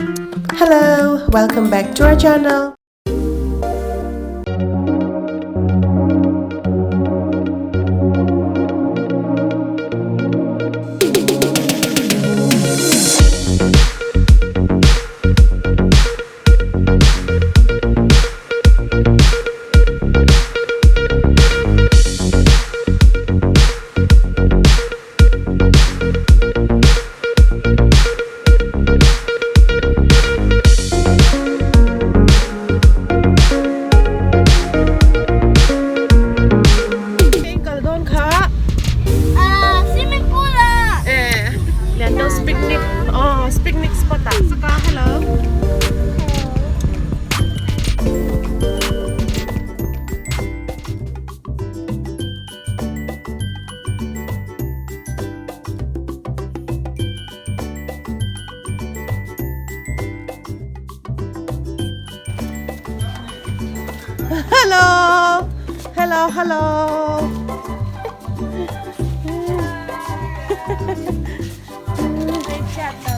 Hello, welcome back to our channel. Kal dawn kha. Ah, swimming pool ah. Eh, Liandos picnic. Oh, picnic spot ah. Saka hello. Hello. Hello, hello.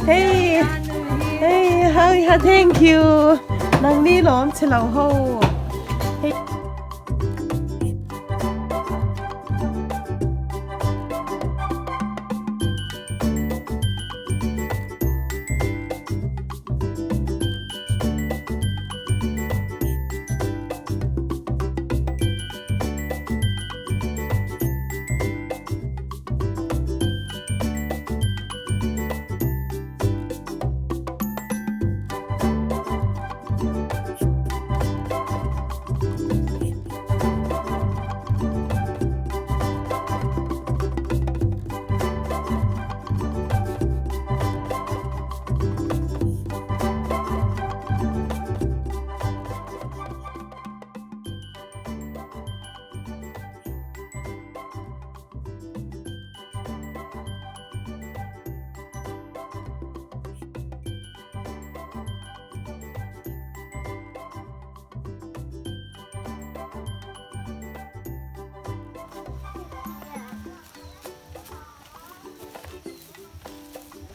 Hey. Hey, hi, thank you. Nang ni lawm che lo ho. Hey.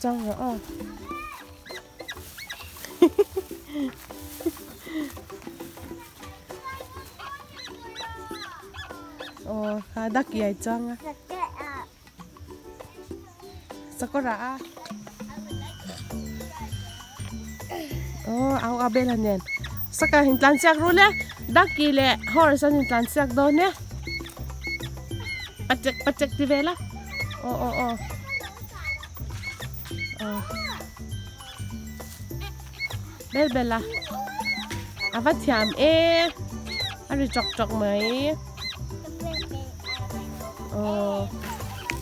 Chang rawh aw. Aw kha ducky ai chuang a. Sakawrah a. Aw au a bel a nen. Saka hin tlan chiak ru le. Ducky leh horse an intlan chiak dawn e. Pachek pachek ti vel a. Aw aw aw. Aw. Bel bel a. A va thiam e. A ri chawk chawk mai. Aw.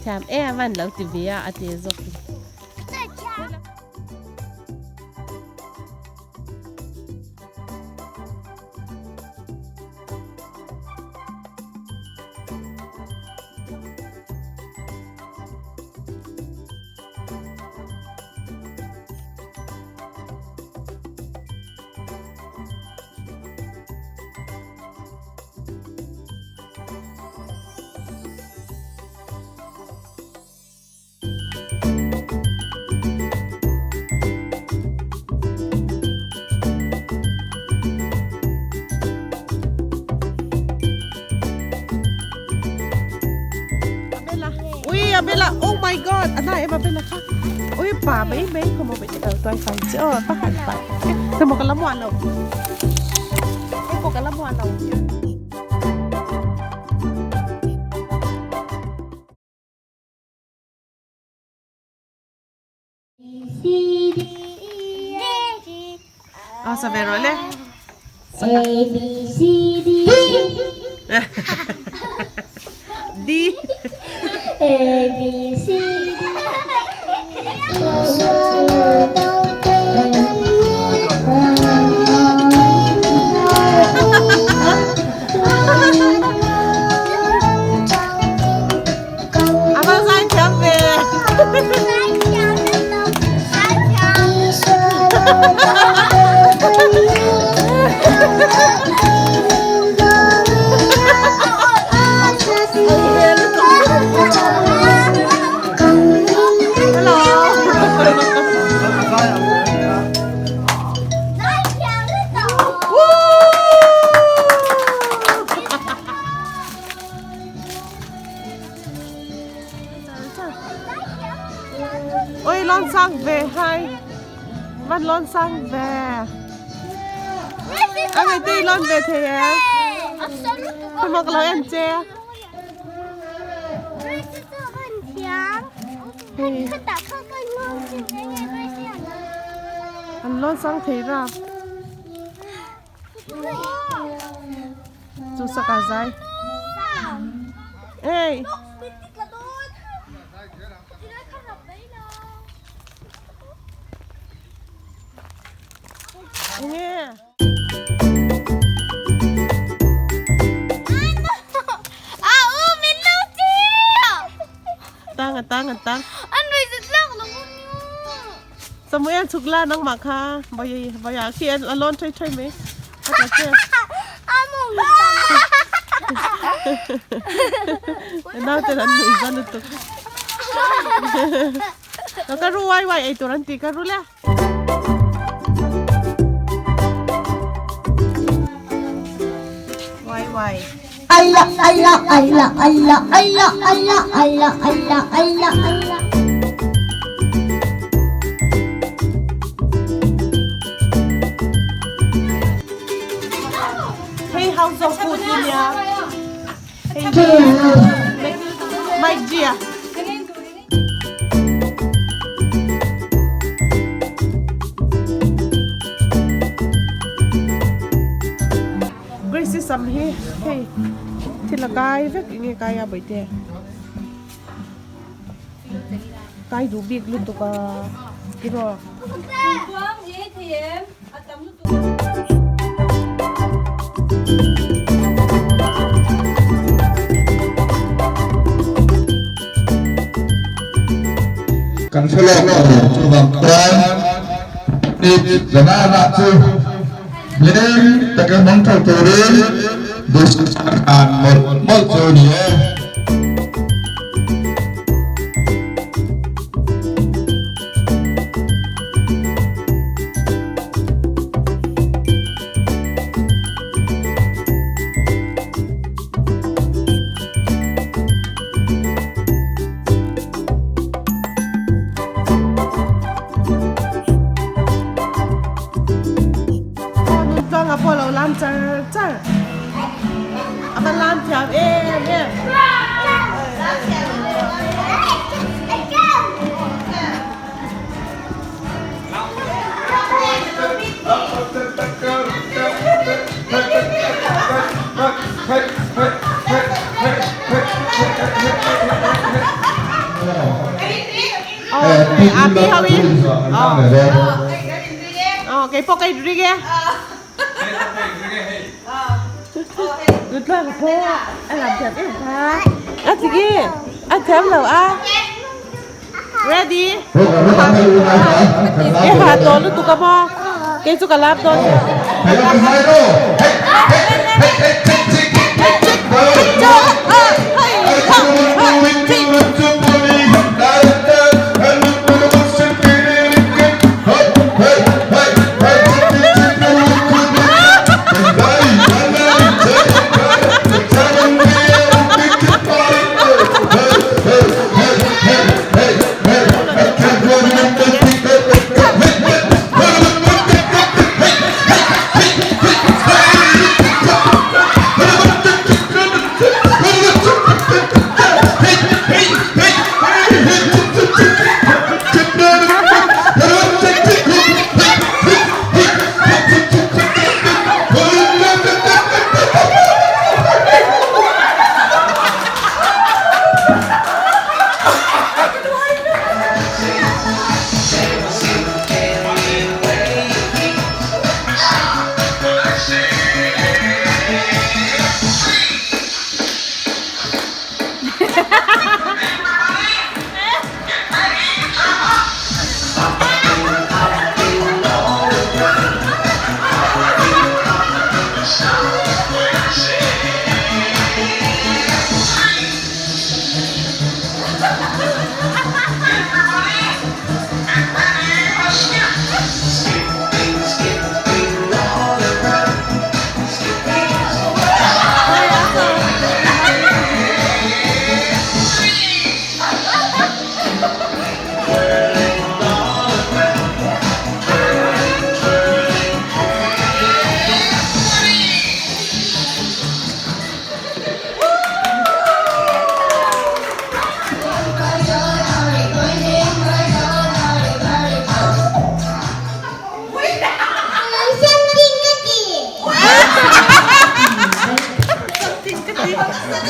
Thiam e a van lo ti ve a a ti zawk. Ui Abela oh my god ana em Abela kha ui pa mai mai không mà bị ở tôi phải chứ ờ phát hẳn phải tôi một cái lắm hoàn đâu một cái lắm hoàn đâu C D E F G Ờ sao về rồi le A B C D E D A B C D A va zai thiam ve. Hello. Van lawn sang ve. A ngei te i lawn ve thei e. Thuma ka lo en che. An lawn sang thei rap. Chu saka zai. Ei. Enge. Tang a tang a tang. Samuel chhuk la nangmah kha Bawia khi a lawn thei thei mai a ta che. Naute an nuih za lutuk. Ka ru wai wai ei tur an ti ka ru le. Wai wai. Ala ala ala ala ala ala ala ala ala ala. Hei hau zo food hi nia. Hei Mike Gia. Grace sam hi hei thil a kai vek enge kai a bawihte kai duh bik lutuk a tiraw. Kan hre lawk lo chuvang chuan ni zanana chu hlim taka hmang tho turin duhsakna an mawlh mawlh chu a ni e. Tluanga pawh a lo lam char char a va lam thiam em em. A pi ho in ờ cái po cái ri ge Nutluanga pawh a lam thiam em kha a ti ge a thiam lo a Ready e ha tawh lutuk a maw kei chu ka lap dawn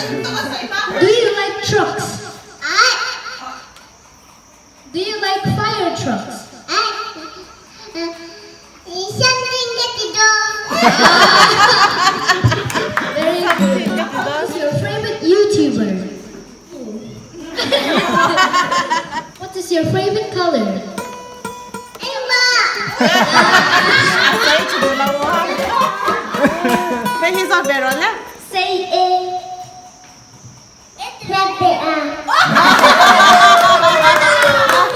Do you like trucks? Do you like fire trucks? Very good. Who's your favorite YouTuber? What is your favorite color? Hei hi zawt ve rawh le. A for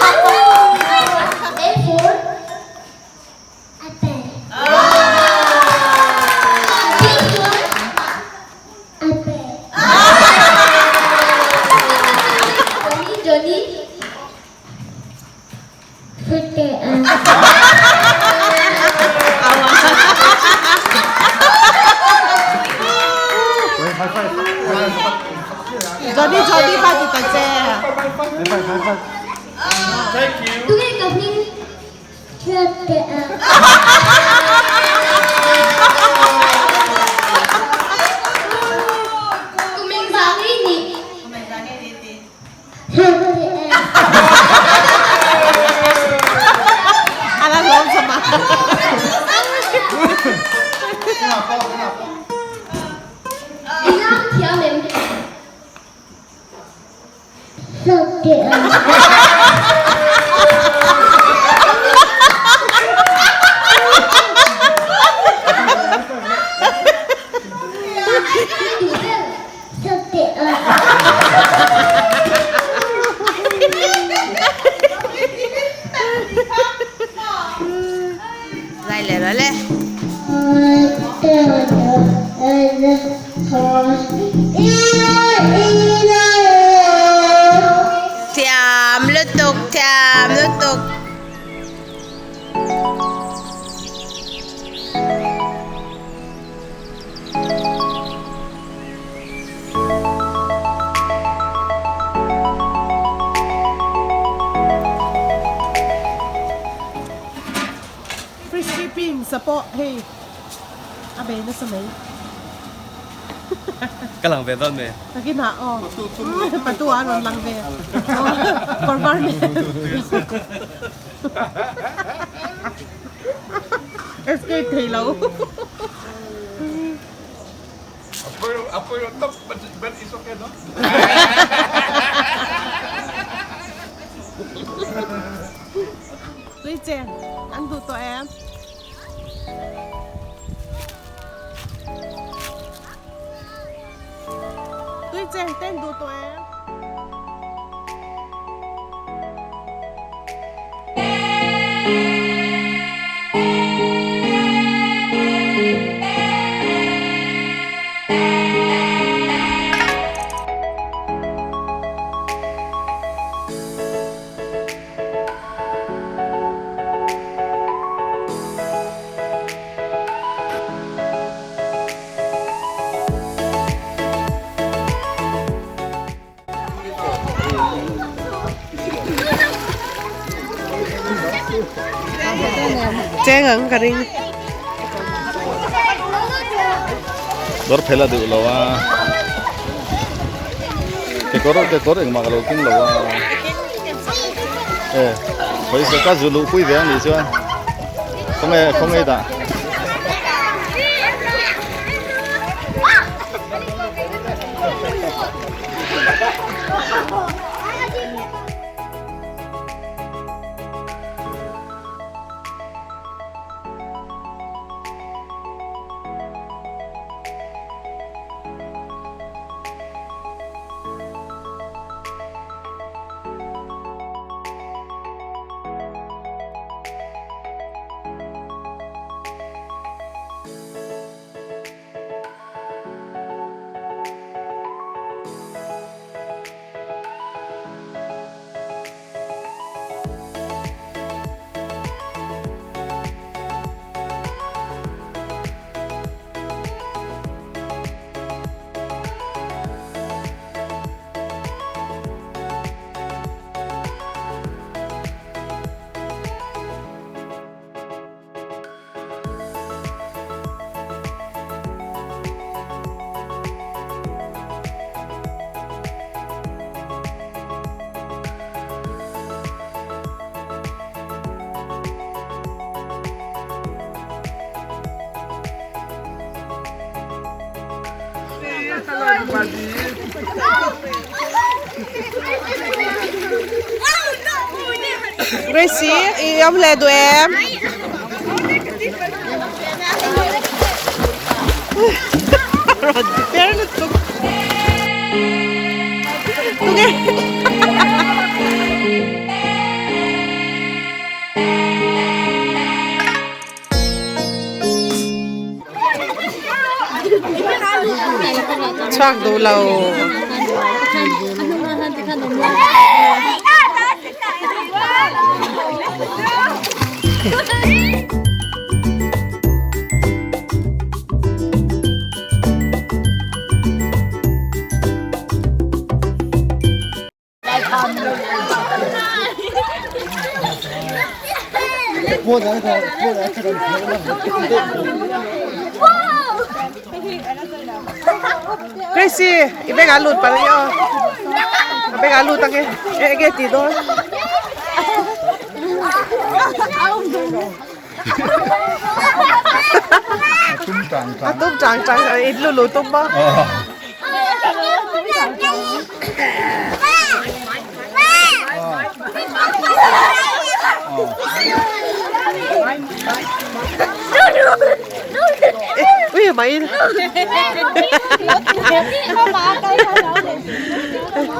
Apple. B for Apple. Johnny, Johnny. Johnny Johnny pa ti ta che. Tunge ka hming? Kum engzah nge i nih? A la hlawm chawm a. I lam thiam em? Zai leh rawh le. Thiam lutuk thiam lutuk. Free shipping sa pawh hei a bei nasa mai. Ka lang ve dawn mai. Takin ah aw patu ah a rawn lang ve kawr var nen. Escape thei lo. Tui cheng an duh tawh em? Tui cheng te an duh tawh em? Cheng ang ka ring. Dawr phel a duh lo a. Kekawr kekawr engmah ka lo keng lo a. E pawisa ka zu luh pui ve a nih chuan khawnge khawnge dah. Gracie i awm leh duh em? Rawn ti per lutuk. Tunge? Chhuak duh lo. Gracie, i bag ah lut palh ania aw. A bag ah lut ange. E enge tih dawn. A tum chang chang in lu lu tum maw. Ui mai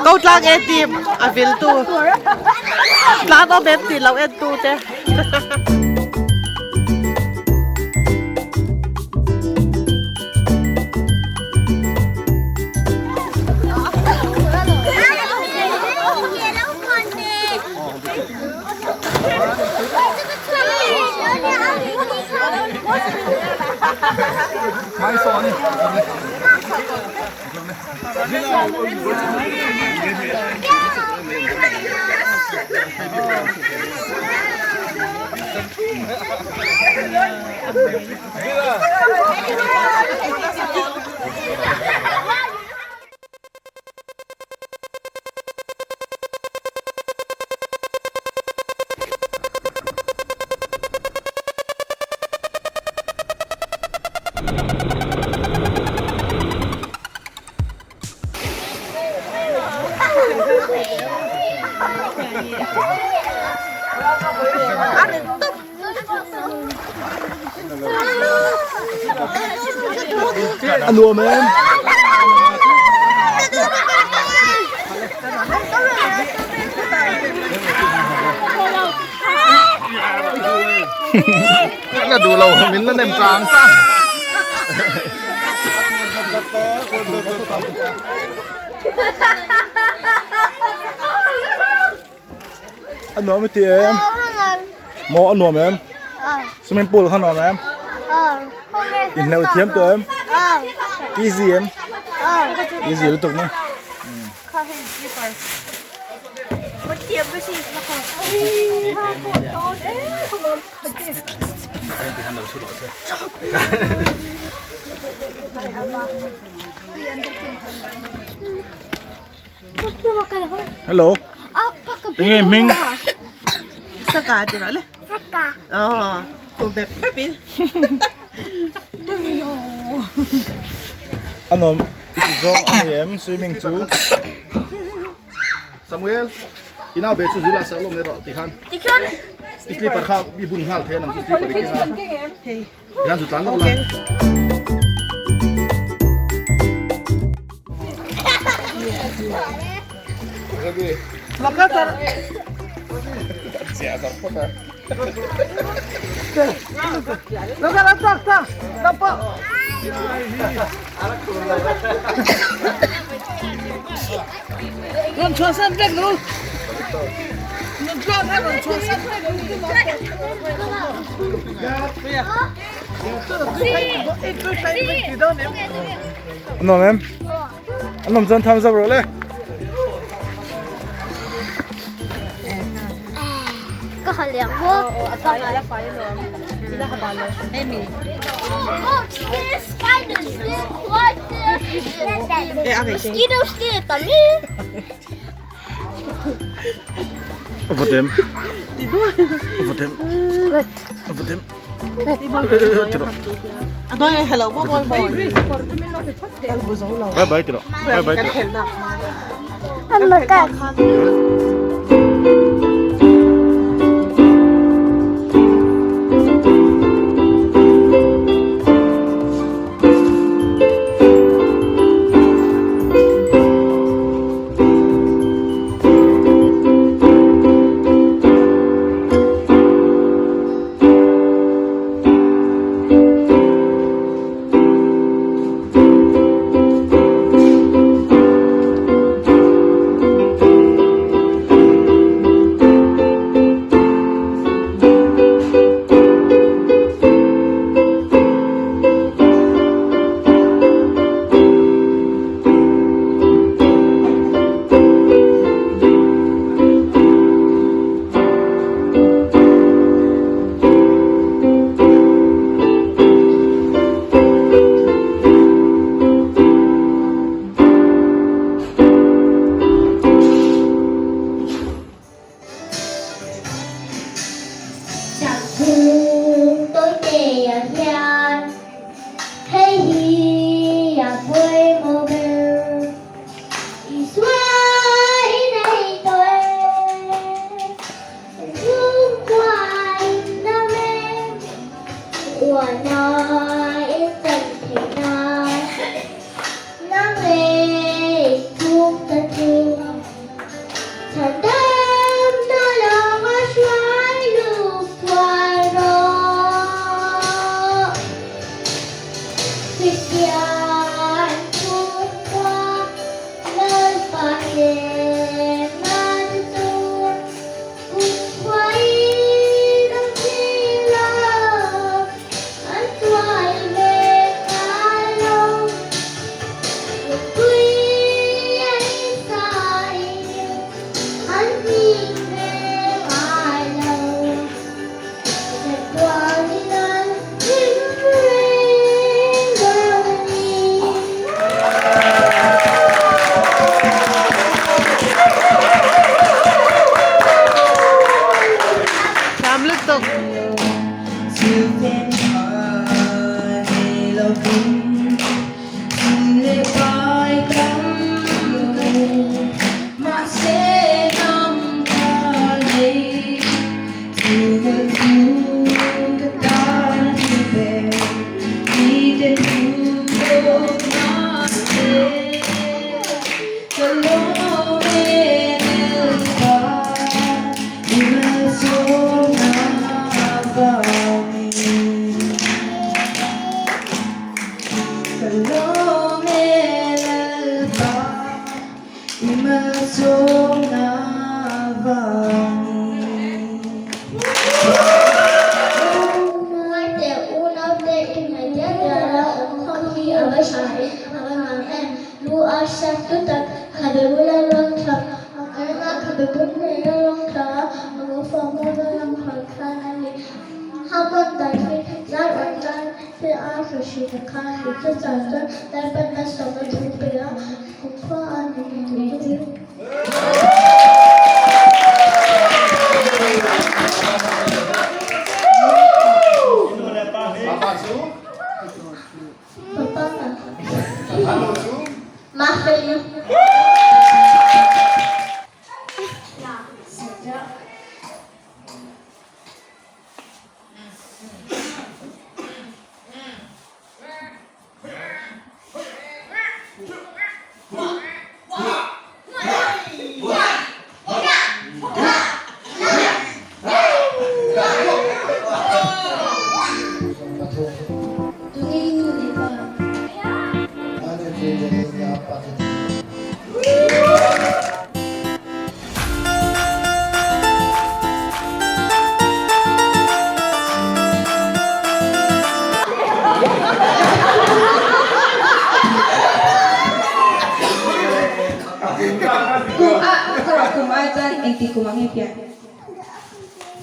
Câu tlang e team a vil tu tlang awm em tih loh en tu te. A nuam em? La duh lo min la nem chang chang. A nuam i ti em? Maw a nuam em? Swimming pool kha nuam em? Inhleuh thiam tawh em? Easy em? Easy lutuk na. Hello. Enge hming? Saka ti rawh le. Saka. Oh, ku bep bep in. A nuam i zawng a ni em swimming chu? Samuel, i nau ve chu zila sak lawm le rawh tikhan. Tikhan. I slipper kha i bun nghal thei a nang chu slipper i keng a. Tikhan chu tlan lawk la. A nuam em? A nuam chuan thumbs up rawh le. Ka ha liang maw? Mosquito skin tami. A vawt em? A vawt em? A vawt em? Bye bye ti rawh. Bye bye ti rawh.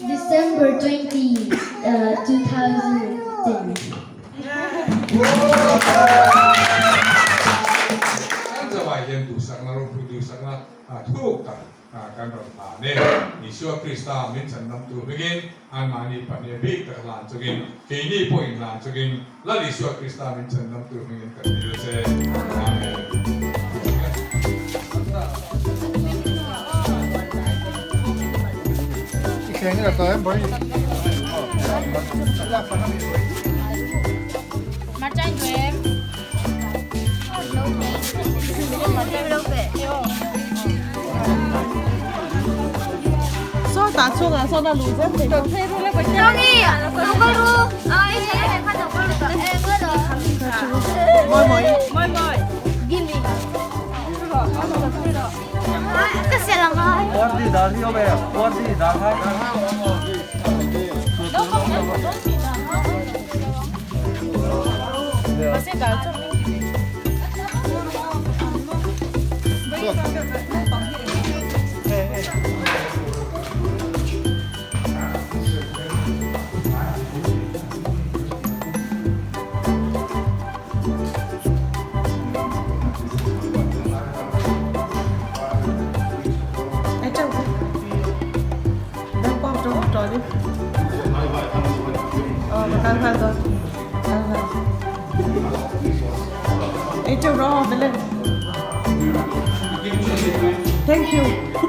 December 20, 2010. Kan zawai hian duhsakna ropui duhsakna thuk tak kan rawn hlan e. Isua Krista min chhandamtu hmingin anmahni pahnih bik tak hlan chungin, keini pawh inhlan chungin Lal Isua Krista min chhandamtu hmingin kan dil che. Amen. Thank you.